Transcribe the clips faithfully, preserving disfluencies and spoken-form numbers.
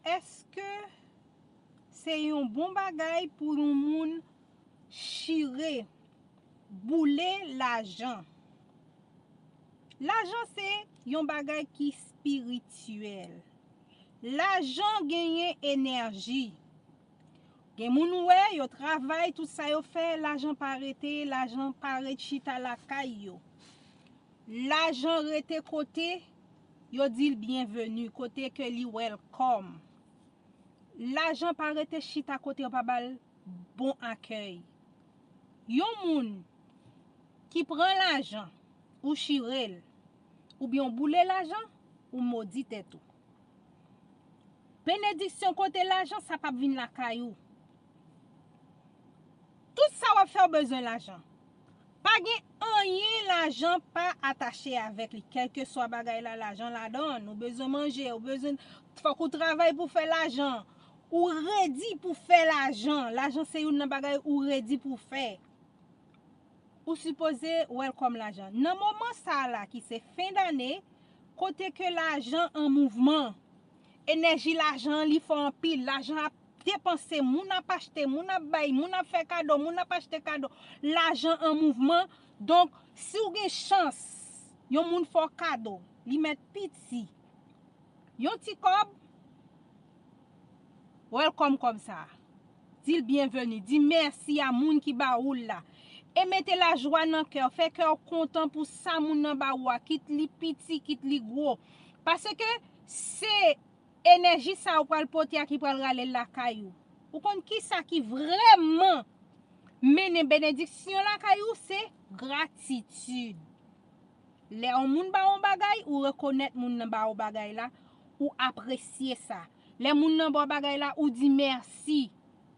Èske se yon bon bagay pou yon moun chire, boule lajan? Lajan se yon bagay ki espirityèl. Lajan genyen enèji. Gen moun ou wè, yo travay, tout sa yo fè, lajan pa rete, lajan pa ret chita lakay yo. Lajan rete kote yo di l byenveni, kote ke li welcome. Lajan pa rete chita kote yo pa ba l bon akèy. Yon moun ki pran lajan, ou chire l, oubyen w boule lajan, ou modi tèt ou. Benediksyon kote lajan, sa p ap vin lakay ou. Tout sa w ap fè, w bezwen lajan. Pa gen anyen lajan pa atache avèk li. Kèlkeswa bagay la, lajan ladan l. Ou bezwen manje, ou bezwen, fòk ou travay pou fè lajan. Ou redi pou fè lajan. Lajan se youn nan bagay ou redi pou fè. Ou sipoze welcome lajan. Nan moman sa a la ki se fen dane, kote ke lajan an mouvman, enèji lajan an li fò anpil, lajan ap depanse, moun ap achte, moun ap bay, moun ap fè kado, moun ap achte kado, lajan an mouvman. Donk, si w gen chans, yon moun fè w kado, li mèt piti, yon ti kòb, welcome kòb sa a. Di l byenveni, di mèsi a moun ki ba ou l la. E mete lajwa nan kè w, fè kè w kontan pou sa moun nan ba ou a, kit li piti, kit li gwo. Paske se enèji sa ou pral pote a ki pral rale l lakay ou. Ou konn kisa ki vrèman mennen benediksyon lakay ou? Se gratitid. Lè yon moun ba w yon bagay, ou rekonèt moun nan ba ou bagay la, ou apresye sa. Lè moun nan ba w bagay la, ou di mèsi.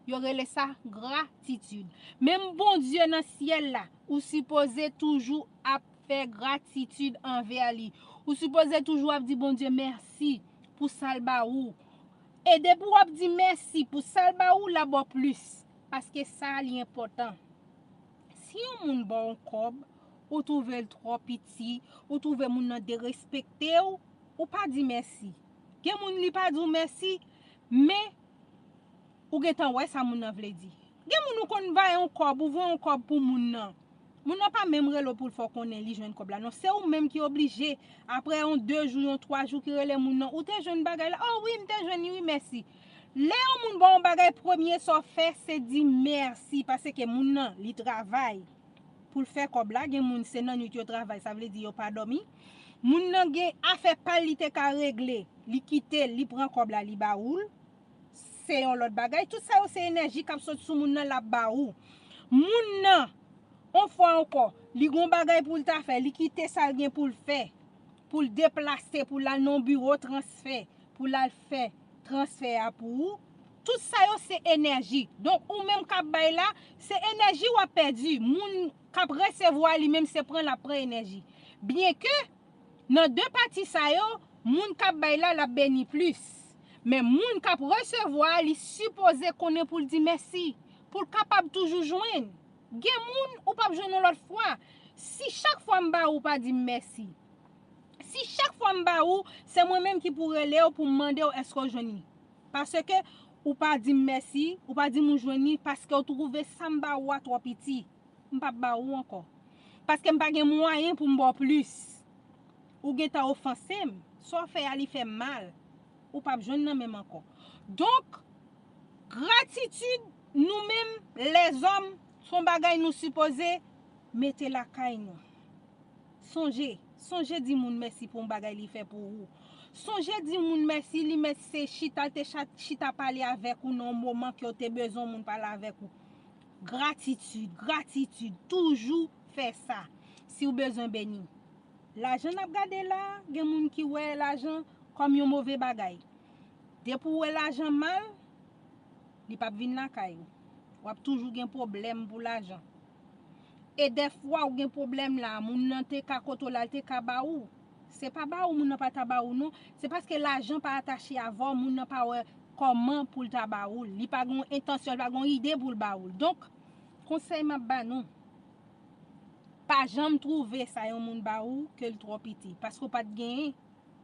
Yo rele sa gratitid. Menm Bondye nan syèl la, ou sipoze toujou ap fè gratitid anvè li. Ou sipoze toujou ap di Bondye mèsi pou sa l ba ou. E depi w ap di mèsi pou sa l ba ou, l ap ba w plis. Paske sa li enpòtan. Si yon moun ba w yon kòb, ou twouve l twò piti, ou twouve moun nan derespekte w, ou pa di mèsi. Gen moun li pa di w mèsi, men ou gentan wè sa moun nan vle di. Gen moun ou konn bay yon kòb, ou voye yon kòb pou moun nan. Moun nan pa menm rele w pou l fè w konnen li jwenn kòb la. Non, se ou menm ki oblije, apre yon de jou, yon twa jou ki rele moun nan, ou te jwenn bagay la? O wi, m te jwenn li, wi, mèsi. Lè yon moun ba w yon bagay, premye sa w fè, se di mèsi, paske moun nan, li travay pou l fè kòb la. Gen moun, se nan nwit yo travay, sa vle di yo pa dòmi. Moun nan gen afè pa l li te ka regle, li kite l, li pran kòb la, li ba ou l. Se yon lòt bagay. Tout sa yo se enèji k ap sot sou moun nan, l ap ba ou. Moun nan, yon fwa ankò, li gon bagay pou l ta fè, li kite sa l gen pou l fè, pou l deplase, pou l al nan yon biwo transfè, pou l al fè transfè a pou ou. Tout sa yo se enèji. Donk, ou menm k ap bay la, se enèji w ap pèdi. Moun k ap resevwa li menm, se pran l ap pran enèji. Byenke, nan de pati sa yo, moun k ap bay la, l ap beni plis. Men moun k ap resevwa, li sipoze konnen pou l di mèsi, pou l kapab toujou jwenn. Gen moun, ou p ap jwenn yon lòt fwa. Si chak fwa m ba ou, ou pa di m mèsi. Si chak fwa m ba ou, se mwen menm ki pou rele w pou m mande w èske w jwenn li. Paske ou pa di m mèsi, ou pa di m ou jwenn li, paske w twouve sa m ba ou a twò piti. M p ap ba ou ankò. Paske m pa gen mwayen pou m ba w plis. Ou gentan ofanse m. Sa w fè a, li fè m mal. Ou p ap jwenn nan men m ankò. Donk, gratitid, nou menm, lèzòm, se yon bagay nou sipoze mete lakay nou. Sonje, sonje di moun mèsi pou yon bagay li fè pou ou. Sonje di moun mèsi, li mèt se chita, l te cha-, chita pale avèk ou nan yon moman ke w te bezwen yon moun pale avèk ou. Gratitid, gratitid, toujou fè sa. Si w bezwen beni. Lajan n ap gade la, gen moun ki wè lajan kòm yon move bagay. Depi w wè lajan mal, li p ap vin lakay ou. W ap toujou gen pwoblèm pou lajan. E dèfwa ou gen pwoblèm la, moun nan te ka kote w la, l te ka ba ou. Se pa ba ou, moun nan pa ta ba ou non. Se paske lajan pa atache avè w, moun nan pa wè kòman pou l ta ba ou l. Li pa gen yon entansyon, li pa gen yon ide pou l ba ou l. Donk, konsèy m ap ba nou, pa janm twouve sa yon moun ba ou ke l twò piti, paske w pa t genyen.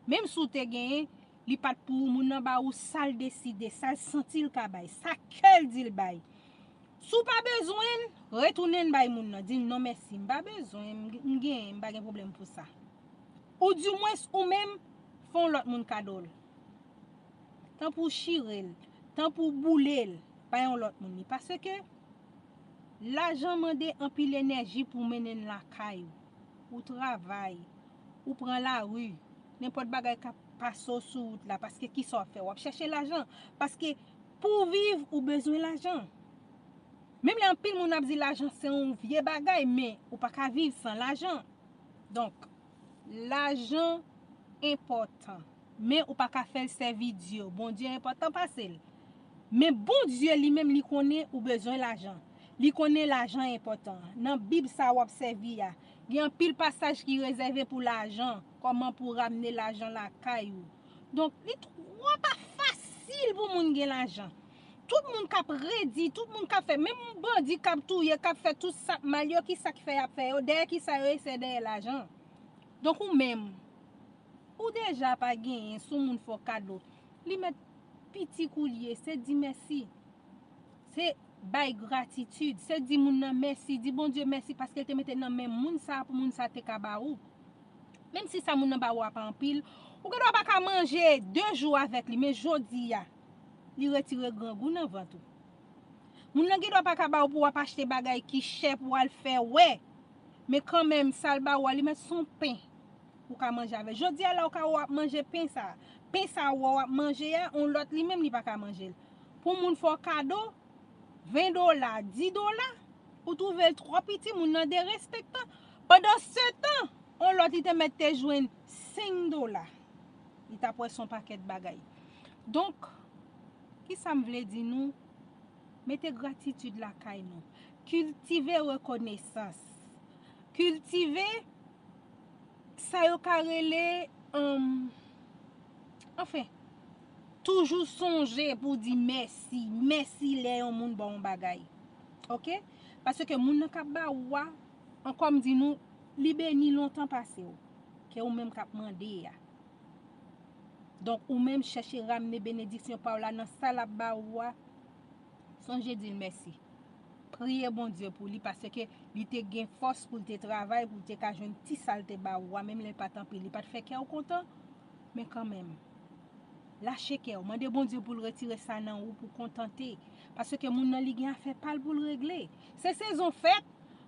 Menm si w te genyen, Li pa t pou ou, moun nan ba ou sa l deside, sa l santi l ka bay, sa kè l di l bay. Si w pa bezwen l, retounen l bay moun nan. Di l, "Non, mèsi, m pa bezwen, m, m genyen, m pa gen pwoblèm pou sa." Ou dimwens, ou menm, fè yon lòt moun kado l. Tan pou w chire l, tan pou w boule l, bay yon lòt moun li. Paske lajan mande anpil enèji pou w mennen l lakay ou. Ou travay, ou pran lari, nenpòt bagay k ap pase w sou wout la, paske kisa w ap fè? W ap chèche lajan. Paske pou w viv, ou bezwen lajan. Menm lè anpil moun ap di lajan se yon vye bagay, men ou pa ka viv san lajan. Donk, lajan enpòtan, men ou pa ka fè l sèvi Dye. Bondye enpòtan pase l. Men Bondye li menm, li konnen ou bezwen lajan. Li konnen lajan enpòtan. Nan Bib sa w ap sèvi a, gen anpil pasaj ki rezève pou lajan, kòman pou w ramne lajan lakay ou. Donk, li twò pa fasil pou moun gen lajan. Tout moun k ap redi, tout moun k ap fè, menm bandi k ap touye, k ap fè tout sa k mal yo, kisa k fè y ap fè yo, dèyè kisa yo ye, se dèyè lajan. Donk, ou menm, ou deja pa genyen, si yon moun fè w kado, li mèt piti kou l ye, se di mèsi. Se bay gratitid, se di moun nan mèsi, di Bondye mèsi paske l te mete nan men moun sa a pou moun sa a te ka ba ou. Menm si sa moun nan ba ou a pa anpil, ou gendwa pa ka manje de jou avèk li, men jodi a, li retire grangou nan vant ou. Moun nan gendwa pa ka ba ou pou w ap achte bagay ki chè pou w al fè wè, men kanmenm, sa l ba ou a, li mèt se yon pen ou ka manje avè l. Jodi a la, ou ka wè w ap manje pen sa a. Pen sa a ou wè w ap manje a, yon lòt li menm li pa ka manje l. Pou moun fè w kado, ven dola, dis dola, ou twouve l twò piti, moun nan derespektan. Pandansetan, yon lòt li te mèt te jwenn senk dola. Li t ap wè se yon pakèt bagay. Donk, kisa m vle di nou? Mete gratitid lakay nou. Kiltive rekonesans. Kiltive sa yo ka rele, um, anfen, toujou sonje pou di mèsi. Mèsi lè yon moun ba w yon bagay. Oke? Paske moun nan k ap ba ou a, ankò m di nou, li beni lontan pase w, ke ou menm k ap mande a. Donk, ou menm chèche ramne benediksyon pa w la nan sa l ap ba ou a, sonje di l mèsi. Priye Bondye pou li, paske li te gen fòs pou l te travay, pou l te ka jwenn ti sa l te ba ou a, menm lè l pa t anpil, li pa t fè kè w kontan, men kanmenm. Lache kè w, mande Bondye pou l retire sa nan ou, pou kontante. Paske moun nan li gen afè pa l pou l regle. Se sezon fèt,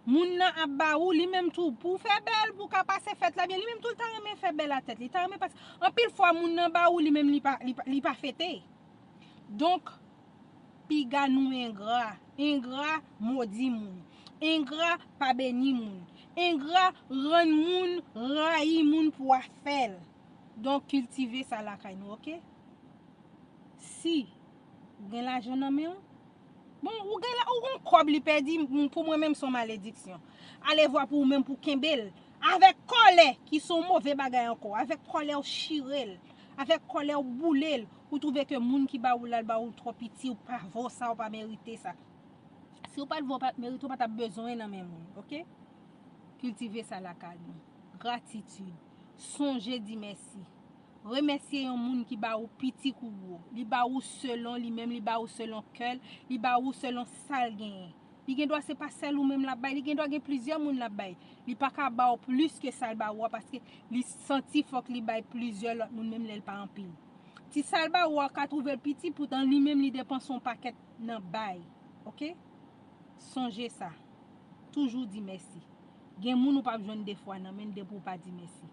moun nan ap ba ou, li menm tou, pou w fè bèl, pou w ka pase fèt la byen, li menm tou, li ta renmen fè bèl a tèt li, li ta renmen pase. Anpil fwa, moun nan ba ou, li menm, li pa, li pa, li pa fete. Donk, piga nou engra. Engra modi moun. Engra pa beni moun. Engra rann moun rayi moun pou afè l. Donk, kiltive sa lakay nou, oke? Si ou gen lajan nan men w, bon, ou gen la, ou gon kòb li pèdi, m, pou mwen menm se yon malediksyon. Alevwa pou ou menm pou kenbe l. Avèk kòlè, ki se yon move bagay ankò. Avèk kòlè w chire l. Avèk kòlè w boule l. Ou twouve ke moun ki ba ou la, l ba ou twò piti, ou pa vo sa, ou pa merite sa. Si ou pa t vo, ou pa t merite, ou pa t ap bezwen nan men moun, oke? Kiltive sa lakay nou. Gratitid. Sonje di mèsi. Remèsye yon moun ki ba ou piti kou gwo. Li ba ou selon li menm, li ba ou selon kè l, li ba ou selon sa l genyen. Li gen dwa se pa sèl ou menm l ap bay, li gen dwa gen plizyè moun l ap bay. Li pa ka ba ou plis ke sa l ba ou a, paske li santi fòk li bay plizyè lòt moun, menm lè l pa anpil. Ti sa l ba ou a ka twouve l piti, poutan li menm li depanse yon pakèt nan bay. Oke? Sonje sa. Toujou di mèsi. Gen moun ou p ap jwenn de fwa nan men l depi w pa di mèsi.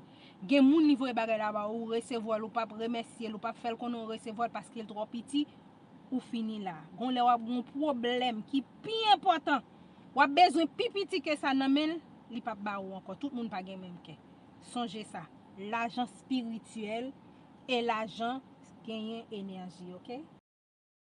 Gen moun li voye bagay la ba ou, ou resevwa l, ou p ap remèsye l, ou p ap fè l konnen w resevwa l paske l twò piti, ou fini la. Gon lè w ap gen yon pwoblèm ki pi enpòtan. W ap bezwen pi piti ke sa nan men l, li p ap ba ou ankò. Tout moun pa gen menm kè. Sonje sa. Lajan espirityèl e lajan genyen enèji, oke?